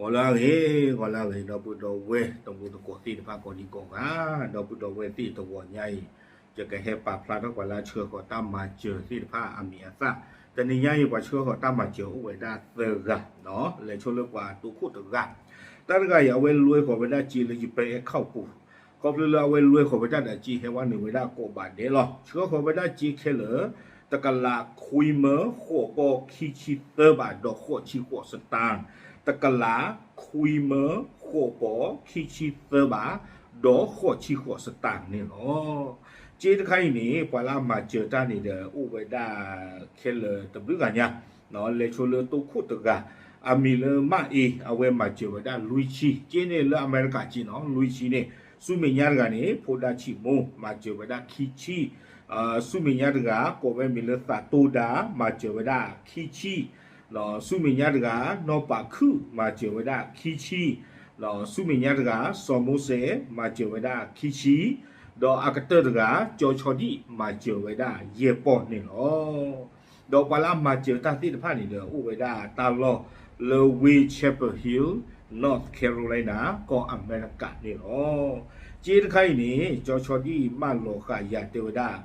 ဂီၤလၢအဂ့ၤ, ဂီၤလၢအဂ့ၤ ဒီပုၢ်ဒီဝဲၢ်တံၤသကိးသ့ၣ်တဖၣ်ကိးဒံကိးဂၤ, ဒီပုၢ်ဒီဝဲၢ်သ့ၣ်တဂီၤညါအံၤ, ယကဟဲပာ်ဖျါထီၣ်ပှၤလၢအဆှၢဃီၤတၢ်မၤစၢၤသ့ၣ်တဖၣ်အမံၤအသၣ်, တနံၤညါအံၤပှၤဆှၢဃီၤတၢ်မၤစၢၤအိၣ်ဝဲဒၣ်သၢဂၤ, လဲၤဆိလၢပှၤတိခိၣ်တဂၤ, တၢ်တဂၤအံၤ အဝဲလွဲဃီၤဝဲဒၣ်စ့လၢယပအဲခီၣ်ပူၤ, ခီဖျိလၢအဝဲလွဲဃီၤဝဲဒၣ်ဒီးစ့ဟဲဝဲနုာ်ဝဲဒၣ်ကိးဘးဒဲးလီၤ. ဆှၢဃီၤဝဲဒၣ်စ့ခဲလၢာ် တကလးခွံမၢဃိးပီၢ်ခံဆံသၢဘးဒီးဃိးဆံဃိးစတၢၣ်, တကလးခွံမၢဃိးပီၢ်ခံဆံသၢဘး ဒီးဃိးဆံဃိးစတၢၣ်န့ၣ်လီၤ. စ့တခါအံၤန့ၣ် ပှၤလၢအမၤစၢၤတၢ်န့ၣ်ဒီး အိၣ်ဝဲဒၣ်ခဲလၢာ်တဘျုးဂၤညါ, လဲၤဆိလၢတိခိၣ်တဂၤ, အမံၤလၢမၣ်အ့, အဝဲမၤစၢၤဝဲဒၣ်လွံၢ်ဆံ, စ့န့ၣ်လၢအမဲရကၤစ့နီၤ, လွံၢ်ဆံန့ၣ် ဆူမဲာ်ညါတဂၤန့ၣ် ဖိဒါဆံးမိၢ် မၤစၢၤဝဲဒၣ်ခံဆံ, ဆူမဲာ်ညါတဂၤ ကိးဝဲမံၤလၢသးတိဒါ မၤစၢၤဝဲဒၣ်ခံဆံ, ဆူမဲာ်ညါတဂၤ နီၢ်ပာ်ခုၣ် မၤစၢၤဝဲဒၣ်ခံဆံ, ဆူမဲာ်ညါတဂၤ စီၤမိစဲ မၤစၢၤဝဲဒၣ်ခံဆံ, ဒီးအကတၢၢ်တဂၤ ကၠီဆီဒံၣ် မၤစၢၤဝဲဒၣ်ယဲၢ်ပီၢ်န့ၣ်လီၤ. ဒီးပှၤလၢအမၤစၢၤတၢ်သ့ၣ်တဖၣ်န့ၣ်ဒီး အိၣ်ဝဲဒၣ်တၢ်လီၢ်လၢဝ့ၢ် Chapel Hill, North Carolina ကီၢ်အမဲရကၤန့ၣ်လီၤ. စ့တခါအံၤန့ၣ် ကၠီဆီဒံၣ်မၢလီၤဃာ်ယၤတဲဝဲဒၣ်,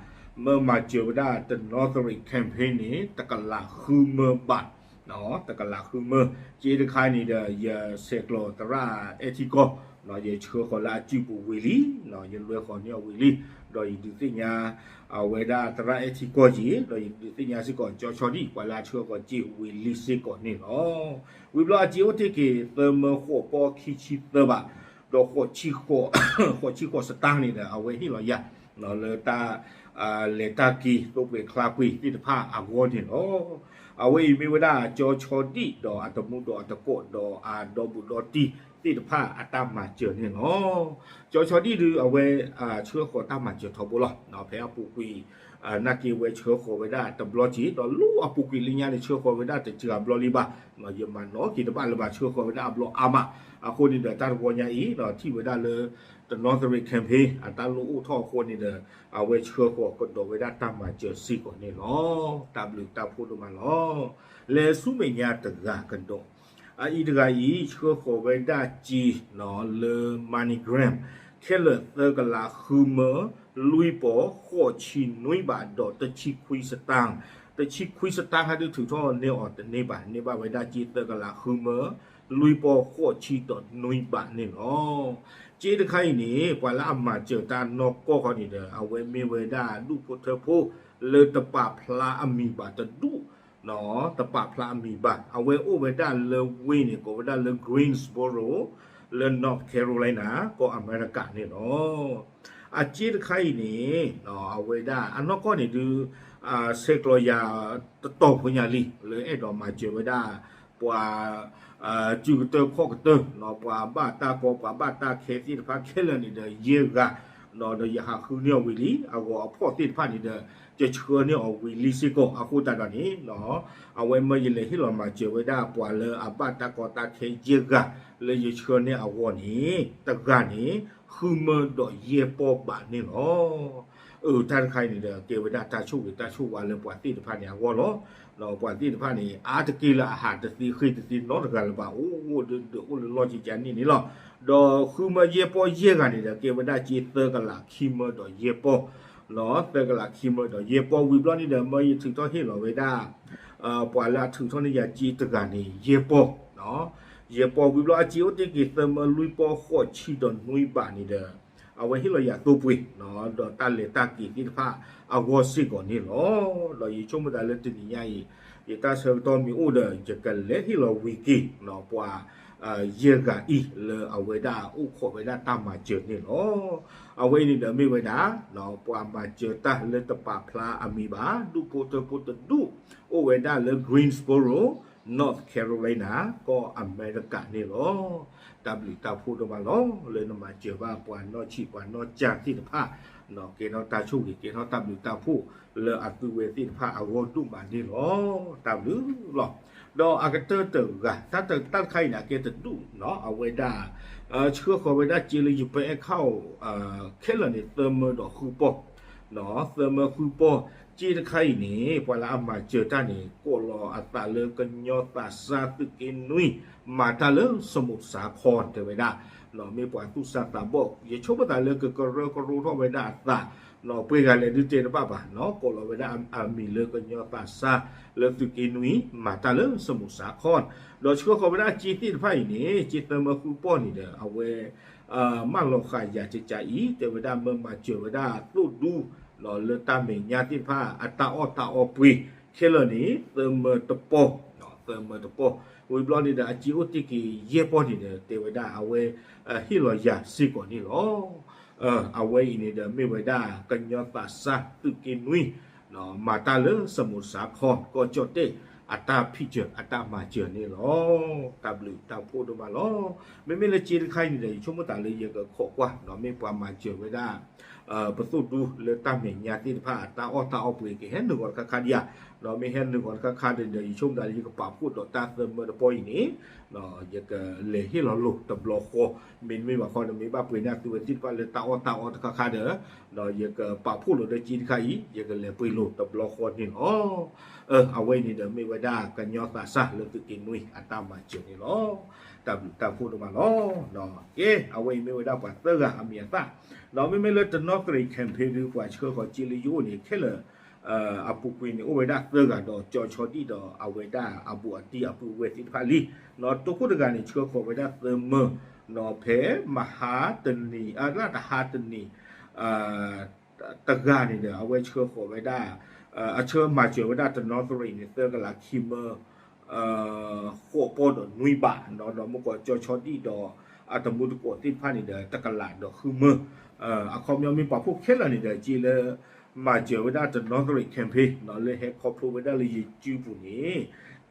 မၢမၤစၢၤဝဲဒၣ် The Northridge Campaign န့ၣ် တကလးဃုမၢဘး, တကလးဃုမၢ, စ့တခါအံၤန့ၣ်ဒီး ယဆဲးကျိးသရၣ်အဲထံကီၢ်, ယဆှၢဃီၤလၢအစုပူၤဝံၤလံ, ယလွဲဃီၤန့ၢ်အီၤဝံၤလံ, ဒီးယဒုးသ့ၣ်ညါ အဝဲဒၣ်သရၣ်အဲထံကီၢ်က့ၤ, ဒီးယဒုးသ့ၣ်ညါစ့ၢ်ကီး ကၠီဆီဒံၣ် ပှၤလၢအဆှၢဃီၤစ့ဝံၤလံစ့ၢ်ကီးန့ၣ်လီၤ. ဝံၤဘျီအစ့အိၣ်တ့ၢ်က့ၤ သၢမၢဃိးပီၢ်ခံဆံသၢဘး, ဒီးဃိးဆံဃိး, ဃိးဆံဃိးစတၢၣ်န့ၣ်ဒီး အဝဲဟ့ၣ်လီၤယၤ, လၢတၢ် လဲၤတၢ်က့ၤ သိပှဲၤချါပှ့ၤသ့ၣ်တဖၣ်အဂီၢ်န့ၣ်လီၤ. အဝဲအံၤမ့ၢ်ဝဲဒၣ် ကၠီဆီဒံၣ် ဒီးအတမူဒီးအတကိးဒီးအဒီဘူးဒီတံၢ်သ့ၣ်တဖၣ်အတၢ်မၤစၢၤန့ၣ်လီၤ. ကၠီဆီဒံၣ်ဒုး အဝဲ ဆှၢဃီၤတၢ်မၤစၢၤထီဘိလီၤ. ဖဲအပူၤကွံာ် နာ်က့ဝဲဆှၢဃီၤဝဲဒၣ်တဘျီက့ၤ ဒီးလၢအပူၤကွံာ်လၢညါန့ၣ် ဆှၢဃီၤဝဲဒၣ်တစှၤဘျီလံဘၣ်, ယမၤနီၣ်က့ၤတဘၣ်လၢၤဘၣ် ဆှၢဃီၤဝဲဒၣ်အဘျီအါမး, အဃိန့ၣ်ဒီးတၢ်တဝီညါအံၤ ထံၣ်ဝဲဒၣ်လၢ The Northridge Campaign အတၢ်လိၣ်အိၣ်ထီၣ်အဃိန့ၣ်ဒီး အဝဲဆှၢဃီၤကဒီးဝဲဒၣ်တၢ်မၤစၢၤစ့ၢ်ကီးန့ၣ်လီၤ. တၢ်ဘျုးတၢ်ဖှိၣ်ဒိၣ်မးလီၤ. လဲၤဆူမဲာ်ညါတဂၤကဒီး, အအံၤတဂၤအံၤ ဆှၢဃီၤဝဲဒၣ်စ့ လၢ MoneyGram ခဲလၢာ်သၢကလးဃုမၢ လွံၢ်ပီၢ် ဃိးဆံနွံဘး ဒီးတဆံခွံစတၢၣ်, တဆံခွံစတၣ်ဟဲဒုးထုးထီၣ်န့ၢ်အီၤတန့ၢ်ဘၣ်, န့ၢ်ဘၣ်ဝဲဒၣ်စ့သၢကလးဃုမၢ လွံၢ်ပီၢ် ဃိးဆံဒီးနွံဘးန့ၣ်လီၤ. စ့တခါအံၤန့ၣ် ပှၤလၢအမၤစၢၤတၢ်နီၢ်ကီၢ်ဃီန့ၣ်ဒီး အဝဲမ့ၢ်ဝဲဒၣ်ဒူၣ်ဖိထၢဖိ လၢတပာ်ဖျါအမံၤဘၣ်တဒူၣ် တပာ်ဖျါအမံၤဘၣ်. အဝဲအိၣ်ဝဲဒၣ်လၢဝ့ၢ်န့ၣ် ကိးဝဲဒၣ်လၢ Greensboro လၢ North Carolina ကီၢ်အမဲရကၤန့ၣ်လီၤ. အစ့တခါအံၤန့ၣ် အဝဲဒၣ်အနီၢ်ကီၢ်န့ၣ်ဒုး ဆဲးကျိးယၤ တတီၤဖိညါလံ လၢအဲၣ်ဒိးမၤစၢၤဝဲဒၣ် ပှၤ စုကတၢၢ်ခီၣ်ကတၢၢ် ပှၤဘၣ်တၢ်ကီ ပှၤဘၣ်တၢ်ခဲသ့ၣ်တဖၣ်ခဲလၢာ်န့ၣ်ဒီး ယဲၢ်ဂၤ ဒီးယဟးဃုန့ၢ်အီၤဝံၤလံ အဂီၤအဖီၣ်သ့ၣ်တဖၣ်န့ၣ်ဒီး ယဆှၢန့ၢ်အီၤဝံၤလံစ့ၢ်ကီး အဃိသတးဒီးန့ၣ် အဝဲမၢယလဲၤဟ့ၣ်လီၤမၤစၢၤဝဲဒၣ်ပှၤလၢအဘၣ်တၢ်ကီတၢ်ခဲယဲၢ်ဂၤ လၢယဆှၢန့ၢ်အဂီၢ်န့ၣ် တဂၤန့ၣ် ဃုမၢဒီးယဲၢ်ပီၢ်ဘးန့ၣ်လီၤ. အၢ တၢ်တခါအံၤန့ၣ်ဒီး ကဲဝဲဒၣ်တၢ်ဆိၣ်ဂ့ၤတၢ်ဆိၣ်ဝါလၢပှၤသ့ၣ်တဖၣ်န့ၣ်အဂီၢ်လီၤ. ပှၤသ့ၣ်တဖၣ်န့ၣ် အါတက့ၢ်လၢအဟးတသ့ဃ့ၢ်တသ့နီတဂၤလၢၤဘၣ် အိၣ်ဒၣ်ဒၣ်အိၣ်လၢလီၢ်ကကန့ၣ်န့ၣ်လီၤ. ဒီးဃုမၢယဲၢ်ပီၢ်ယဲၢ်ဂၤန့ၣ်ဒီး ကဲဝဲဒၣ်စ့သၢကလးခံမၢဒီးယဲၢ်ပီၢ် သၢကလးခံမၢဒီးယဲၢ်ပီၢ်ဝံၤဘျီန့ၣ်ဒီး မၢယထုးထီၣ်ဟ့ၣ်လီၤဝဲဒၣ် ပှၤလၢအထုးထီၣ်န့ၢ်ယၤစ့တဂၤန့ၣ် ယဲၢ်ပီၢ် ယဲၢ်ပီၢ်ဝံၤဘျီအစ့အိၣ်တ့ၢ်က့ၤသၢမၢလွံၢ်ပီၢ်ဃိးဆံဒီးနွံဘးန့ၣ်ဒီး အဝဲဟ့ၣ်လီၤယၤသိပှ့ၤ ဒီးတၢ်လဲၤတၢ်က့ၤသ့ၣ်တဖၣ်အဂီၢ်စ့ၢ်ကီးန့ၣ်လီၤ. ဒီးယဆိကမိၣ်သးလၢတနံၤညါအံၤ ယတၢ်ဆၢကတီၢ်မ့ၢ်အိၣ်ဒီး ယကလဲၤဟ့ၣ်လီၤဝံၤက့ၤ ပှၤ ယဲၢ်ဂၤအံၤလၢအဝဲဒၣ်အိၣ်ခိးဝဲဒၣ်တၢ်မၤစၢၤန့ၣ်လီၤ. အဝဲအံၤန့ၣ်ဒီးမ့ၢ်ဝဲဒၣ် ပှၤမၤစၢၤတၢ်လၢတပာ်ဖျါအမံၤဘၣ် ဒူၣ်ဖိထၢဖိတဒူၣ် အိၣ်ဝဲဒၣ်လၢ Greensboro, North Carolina ကီၢ်အမဲရကၤန့ၣ်လီၤ. တၢ်ဘျုးတၢ်ဖှိၣ်ဒိၣ်မးလီၤ လၢနမၤစၢၤဘၣ်ပှၤနီၢ်ဆံးပှၤနီၢ်ကၠၢ်သ့ၣ်တဖၣ် ကဲထီၣ်တၢ်ဆိၣ်ဂ့ၤ ကဲထီၣ်တၢ်ဘျုးတၢ်ဖှိၣ်လၢအသုဝဲသ့ၣ်တဖၣ်အဂီၢ်ဒိၣ်မးန့ၣ်လီၤ. တၢ်ဘျုးလီၤ. ဒီးအကတၢၢ်တဂၤ တၢ်တၢ်တခါအံၤန့ၣ် အကဲတဒူၣ်နီၤ အဝဲဒၣ် ဆှၢဃီၤဝဲဒၣ်စ့လၢယပအဲၣ်ခီၣ် ခဲလၢာ်န့ၣ် သၢမၢဒီးဃုပီၢ်, သၢမၢဃုပီၢ် ကၠ့တခါအံၤန့ၣ် ပှၤလၢအမၤစၢၤတၢ်န့ၣ် ကိးလီၤအသးလၢကညီသးစၢ်သုးက့နွံ မၤတၢ်လၢစမူးစးခီ တဲဝဲဒၣ်, မ့ၢ်ပှၤသူၣ်စၢ်သးဘီၣ် ယဆိကမိၣ်သးလၢကကရၢကရိထီၣ်ဝဲဒၣ်အသး, ပှဲၤဂၤလဲၤဒုးတဲတဘၣ်ဘၣ်, ကိးလီၤဝဲဒၣ်အမံၤလၢကညီသးစၢ်လၢသုးက့နွံ မၤတၢ်လၢစမူးစးခီ, ဒီးဆှၢဃီၤဝဲဒၣ်ကၠ့သ့ၣ်တဖၣ်အံၤန့ၣ် ကၠ့သၢမၢဃုပီၢ်န့ၣ်ဒီး အဝဲ မၢလီၤဃာ်ယၤကကးအံၤ တဲဝဲဒၣ်မၢမၤစၢၤဝဲဒၣ်သိၣ်ဒူ လၢတၢ်မဲာ်ညါသ့ၣ်တဖၣ် အတၢ်အီၣ်တၢ်အီပှ့ၤ ခဲလၢာ်န့ၣ် သၢမၢတပီၢ်, သၢမၢတပီၢ်, ဝံၤဘျီန့ၣ်ဒီး အကၠ့အိၣ်တ့ၢ်က့ၤယဲၢ်ပီၢ်န့ၣ်ဒီး တဲဝဲဒၣ်အဝဲ ဟ့ၣ်လီၤယၤစ့ၢ်ကီးန့ၣ်လီၤ. အဝဲအံၤန့ၣ်ဒီး မ့ၢ်ဝဲဒၣ်ကညီသးစၢ်သုးက့နွံ မၤတၢ်လၢစမူးစးခီ ကီၢ်ကၠီၣ်တဲၣ် အတၢ်ဖံးစၢၤအတၢ်မၤစၢၤန့ၣ်လီၤ. တၢ်ဘျုးတၢ်ဖှိၣ်ဒိၣ်မးလီၤ. မ့မ့ၢ်လၢကၠ့တခါအံၤန့ၣ်ဒီး ယဆိကမိၣ်သးလၢယကခိးကွၢ် မ့ၢ်ပှၤမၤစၢၤဝဲဒၣ် ပသိၣ်ဒူလၢတၢ်မဲာ်ညါသ့ၣ်တဖၣ် အတၢ်အီၣ်တၢ်အီပှ့ၤ ကဟဲနုာ်ဂီၤတခါခါဒံးဧါ, မ့ၢ်ဟဲနုာ်ဂီၤတခါခါဒီး ယဆိကမိၣ်သးလၢယကပာ်ဖှိၣ်ဒီးတၢ်သၢမၢတပီၢ်အံၤန့ၣ် ယကလဲၤဟ့ၣ်လီၤလိာ်တဘျီဃီ, မ့တမ့ၢ်ဘၣ်ဃီဒီး မ့ၢ်ဘၣ်ပှ့ၤန့ၢ်သုဝဲသ့ၣ်တဖၣ်လၢတၢ်အီၣ်တၢ်အီတခါခါဒီး ဒီးယကပာ်ဖှိၣ်လိာ်ဒီးကၠ့တခါအံၤ ယကလဲၤပှ့ၤလိာ်တဘျီဃီန့ၣ်လီၤ. အဝဲအံၤန့ၣ်ဒီးမ့ၢ်ဝဲဒၣ်ကညီသးစၢ်လၢသုးက့နွံအတၢ်မၤစၢၤန့ၣ်လီၤ. တၢ်ဘျုးတၢ်ဖှိၣ်ဒိၣ်မးလီၤ. ကဲ အဝဲအံၤမ့ၢ်ဝဲဒၣ်ပှၤသၢဂၤအမံၤအသၣ်, ဒီးမ့မ့ၢ်လၢတနီသရံး campaign ဒုးပှၤဆှၢဃီၤကၠ့လၢယအိၣ်န့ၣ် ခဲလၢာ် အပူၤကွံာ်န့ၣ် အိၣ်ဝဲဒၣ်သၢဂၤဒီး ကၠီဆီဒံၣ်ဒီးအဝဲဒၣ်အဘူးအတံၢ်အပုၢ်အဝဲၢ်သ့ၣ်တဖၣ်လံ. တိခိၣ်တဂၤန့ၣ် ဆှၢဃီၤဝဲဒၣ်သၢမၢ, ဖဲမဟါတနံၤ လၢတဟါတနံၤ တဂၤန့ၣ်ဒီး အဝဲဆှၢဃီၤဝဲဒၣ် အဆှၢမၤစၢၤဝဲဒၣ်တနီသရံးန့ၣ် သၢကလးခံမၢ ဃိးပီၢ်ဒီးနွံဘး, ဒီးမ့ၢ်ကီးကၠီဆီဒံၣ်ဒီးအတံၤသကိးသ့ၣ်တဖၣ်န့ၣ်ဒီး တကလးဒီးဃုမၢ. အခီပညီမ့ၢ်ပာ်ဖှိၣ်ခဲလၢာ်န့ၣ်ဒီး ကၠ့လၢမၤစၢၤဝဲဒၣ်တနီသရံး campaign လၢဟဲခီဖျိဝဲဒၣ်လၢယစုပူၤန့ၣ်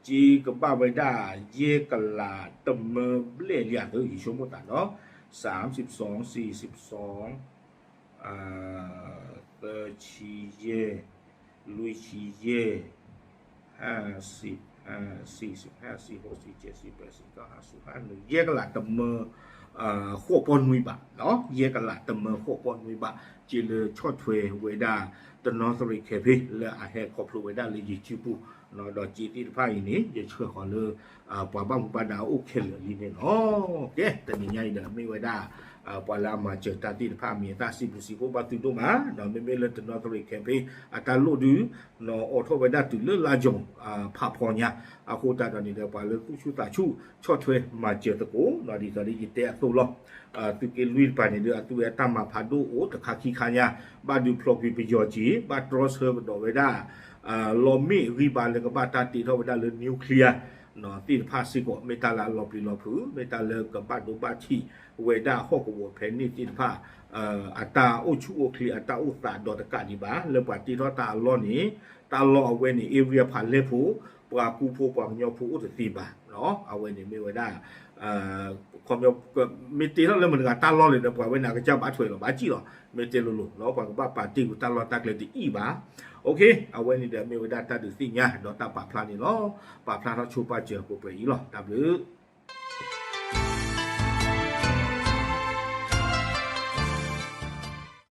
ကၠ့ကဘၣ်ဝဲဒၣ် ယဲၢ်ကလးတမၢဘျဲၣ်လံအသိး ယဆိကမိၣ်သးနီၤ, စး စံး စံး သၢဆံယဲၢ်, လွံၢ်ဆံယဲၢ်, ဟါဆံ, ဟါဆံ, ဆံ, ဟါဆံ, ဟိးဆံ, ကဲဆံ, ပှဲၤဆံ, ကီၢ်ဟါဆူ, ဟါနု, ယဲၢ်ကလးတမၢ ဃိးပီၢ်နွံဘး, ယဲၢ်ကလးတမၢဃိးပီၢ်နွံဘး, ကၠ့လၢဆီၣ်ထွဲဝဲဒၣ်တနီသရံး campaign လၢအဟဲခီဖျိဝဲဒၣ်လၢယစုပူၤ, ဒီးကၠ့သ့ၣ်တဖၣ်အံၤန့ၣ် ယဆှၢဃီၤလၢ ပှၤဘၣ်မူဘၣ်ဒါအိၣ်ခဲလၢာ်လံန့ၣ်လီၤ. ကဲ တနံၤညါအံၤဒီး မ့ၢ်ဝဲဒၣ် ပှၤလၢအမၤစၢၤတၢ်သ့ၣ်တဖၣ်အမံၤအသၣ် စံးဘျုးစံးဖှိၣ်ဘၣ်သုဒိၣ်မး, ဒီးမ့မ့ၢ်လၢတနီသရံး campaign အတၢ်လိၣ်ဒုး အိးထီၣ်ဝဲဒၣ်တုၤလၢလါယူၤ ဖးဖီညါ, အဃိသတးဒီးန့ၣ်ဒီး ပှၤလၢသူၣ်ဆူၣ်သးဆူၣ်ဆီၣ်ထွဲမၤစၢၤသကိး ဒ်သိးလၢယတဲအသိးလီၤ. သုးက့လွံၢ်တပၤန့ၣ်ဒီး အသုဝဲအတၢ်မၤဖးဒိၣ်အိၣ်တခါခံခါညါ, ဘၣ်ဒုးဖျီကွံာ်ပယီၤက့ၤ, ဘၣ်တြီဆၢကဒီးဝဲဒၣ် လီမ့ၣ်အဂံၢ်ဘါလၢကဘၣ်တၢ်တ့ထီၣ်ဝဲဒၣ်လၢ nuclear သ့ၣ်တဖၣ်စ့ၢ်ကီး မ့ၢ်တၢ်လၢအလီၤပျံၤလီၤဖုး, မ့ၢ်တၢ်လၢကဘၣ်ဒိဘၣ်ထံးဝဲဒၣ်ဟီၣ်ကဝီၤဖဲန့ၣ်သ့ၣ်တဖၣ် အတၢ်အိၣ်ဆူၣ်အိၣ်ချ့ အတၢ်အိၣ်သးဒီးတကးဒံးဘၣ်, လၢပှၤတ့ထီၣ်တၢ်အလီၢ်န့ၣ် တၢ်လီၢ်အဝဲန့ၣ် area ဖးလဲၢ်ဖိ, ပှၤကူဖိပှၤကညီဖိအိၣ်တသ့ဘၣ်, အဝဲန့ၣ်မ့ၢ်ဝဲဒၣ် ခီ မ့ၢ်တ့ထီၣ်လၢမတၤတဂၤတၢ်လီၢ်လဲၣ်ဒီး ပှၤဝဲန့ၣ်အကစၢ်ဘၣ်ထွဲလီၤ ဘၣ်စံၣ်လီၤ, မ့ၢ်တဲလိၤလိၤလီၤ ပှၤကဘၣ်ပာ်တ့ၢ်ကွံာ်တၢ်လီၢ်တၢ်ကျဲတအံၤဘၣ်. အဝဲန့ၣ်ဒီးမ့ၢ်ဝဲဒၣ်တၢ်ဒုးသ့ၣ်ညါဒီးတၢ်ပာ်ဖျါန့ၣ်လီၤ. ပာ်ဖျါထီၣ်ဆိပာ်စၢၤပှဲၤပှဲၤအံၤလီၤ. တၢ်ဘျုး